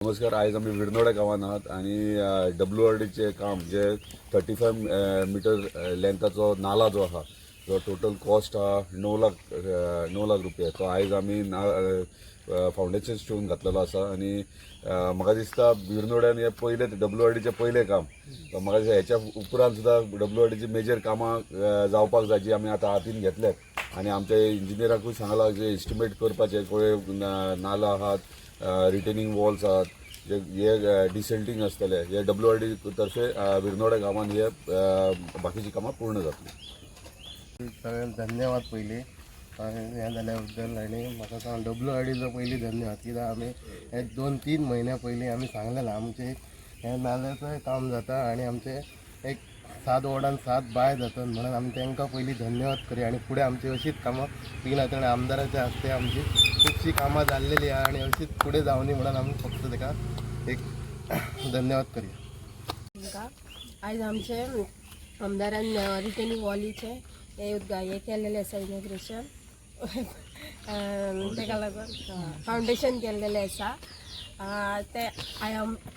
नमस्कार. आयज आमी विर्नोड्या गांवांत आहात आनी डब्ल्यू आर डीचें काम जे 35 मिटर लेंथाचो नाला जो आहा, जो टोटल कॉस्ट आहा 9 लाख, 9 लाख रुपया, तो आयज आमी ना फावंडेशन स्टोन घातलेलो आसा. आनी म्हाका दिसता विर्नोड्यान हे पयलें डब्ल्यू आर डीचें पयलें काम. तर म्हाका दिसता हेच्या उपरांत सुद्दां डब्ल्यू आर डीची मेजर कामां जावपाक जाय, जी आमी आतां हातीन घेतल्यात. आनी आमच्या इंजिनियराकूय सांगलां जे एस्टिमेट करपाचे पळय नाला आहात, रिटेनिंग वॉल्स आहात, जे हे डिसेल्टिंग आसतले, हे डब्ल्यू आर डी तर्फे विर्नोड्या गांवान हे बाकीची कामां पूर्ण जातली. सगळ्यांक धन्यवाद पयलीं हें जाल्या बद्दल. आनी म्हाका सांग, डब्ल्यू आर डीचो पयलीं धन्यवाद, कित्याक आमी हे 2-3 म्हयन्या पयलीं आमी सांगलेलें, आमचें हें नाल्याचोय काम जाता आनी आमचें एक सात वॉर्डान सात बाय जातात म्हणून आमी तांकां पयलीं धन्यवाद करया. आनी फुडें आमची अशीच कामां बेगीन जाता आनी आमदाराच्या हस्ते आमची खुबशीं कामां जाल्लेली आहा आनी अशीच फुडें जावनी म्हणून आमी फक्त ताका एक धन्यवाद करया. तुमकां आयज आमचे आमदारान रिटेनिंग वॉलीचे हे हे केल्लेले आसा, इनॉग्रेशन, ताका लागून फावंडेशन केल्लेलें आसा. ते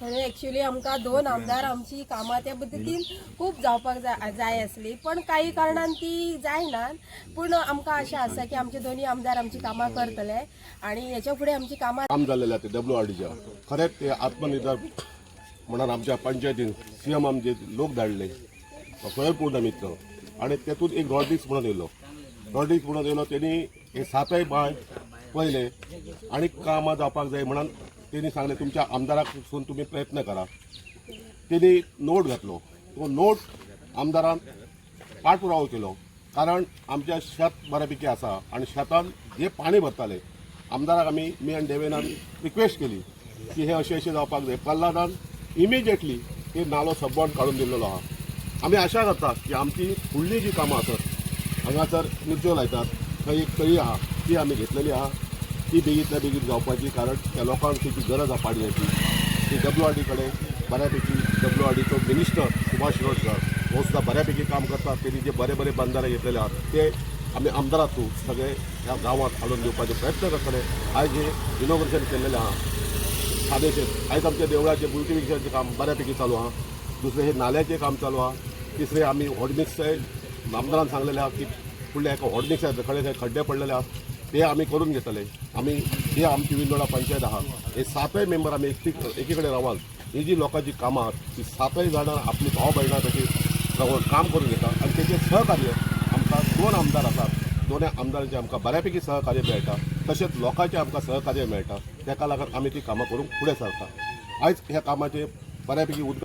खरें एक्चुली आमकां दोन आमदार आमची कामां त्या पद्दतीन खूब जावपाक जाय जाय आसली, पण काही कारणान ती जायना. पूण आमकां आशा आसा की आमचे दोनूय आमदार आमची कामां करतले आनी हेच्या फुडें आमची कामां काम जाल्लेलें आहा ते डब्ल्यू आर डीच्या, खरेंच ते आत्मनिर्भर म्हणून आमच्या पंचायतीन सी एम आमचे लोक धाडले, स्वयंपूर्ण मित्र, आणि तेतून एक रॉड्रिक्स म्हणून येयलो. रॉड्रिक्स म्हणून येयलो, तेणी हे सातय बांय पळयले आनी कामां जावपाक जाय म्हणून तेणी सांगलें, तुमच्या आमदाराक सून तुमी प्रयत्न करा. तेणी नोट घातलो, तो नोट आमदारान पाठपुरावो केलो, कारण आमच्या शेत बऱ्यापैकी आसा आनी शेतान जे पाणी भरताले, आमदाराक आमी, मी आनी देवेनान रिक्वेस्ट केली की हे अशें अशें जावपाक जाय. प्रल्हादान इमिजिएटली ते नालो सबंद काडून दिल्लेलो आहा. आमी आशा करता की आमची फुडली जी कामां आसत, हांगासर मिरच्यो लायतात, थंय एक तळी आहा, ती आमी घेतलेली आहा, ती बेगीतल्या बेगीन जावपाची, कारण त्या लोकांक तेची गरज आहा पाणयाची. ती डब्ल्यू आर डी कडेन बऱ्यापैकी डब्ल्यू आर डीचो मिनिस्टर सुभाष शिरोडकर हो सुद्दां बऱ्यापैकी काम करता. तेणी जे बरे बरे बंधारे घेतलेले आहात, ते आमी आमदारा थ्रू सगळे ह्या गांवांत हाडून दिवपाचे प्रयत्न करतले. आयज हे इनॉग्रेशन केल्लेलें आहा सादेशें. आयज आमच्या देवळाचें ब्युटिफिकेशनाचें काम बऱ्यापैकी चालू आहा, दुसरें हे नाल्याचें काम चालू आहा, तिसरें आमी हॉटमिक्स आमदारान सांगलेलें आहा की फुडल्या एका हॉटमिक्स खडे खंय खड्डे पडलेले आहात, ते आमी करून घेतले. आमी ही आमची विंदोडा पंचायत आहा, हे सातय मेंबर आमी एकटी एकी कडेन रावन ही जी लोकांची कामां आहात, ती सातय जाणां आपली भाव भयणां कशी रावन काम करून घेता. आनी तेचें सहकार्य आमकां दोन आमदार आसात, दोनूय आमदारांचें आमकां बऱ्यापैकी सहकार्य मेळटा, तशेंच लोकांचें आमकां सहकार्य मेळटा. ताका लागून आमी ती कामां करूंक फुडें सरता. आयज ह्या कामाचें बऱ्यापैकी उद्घाटन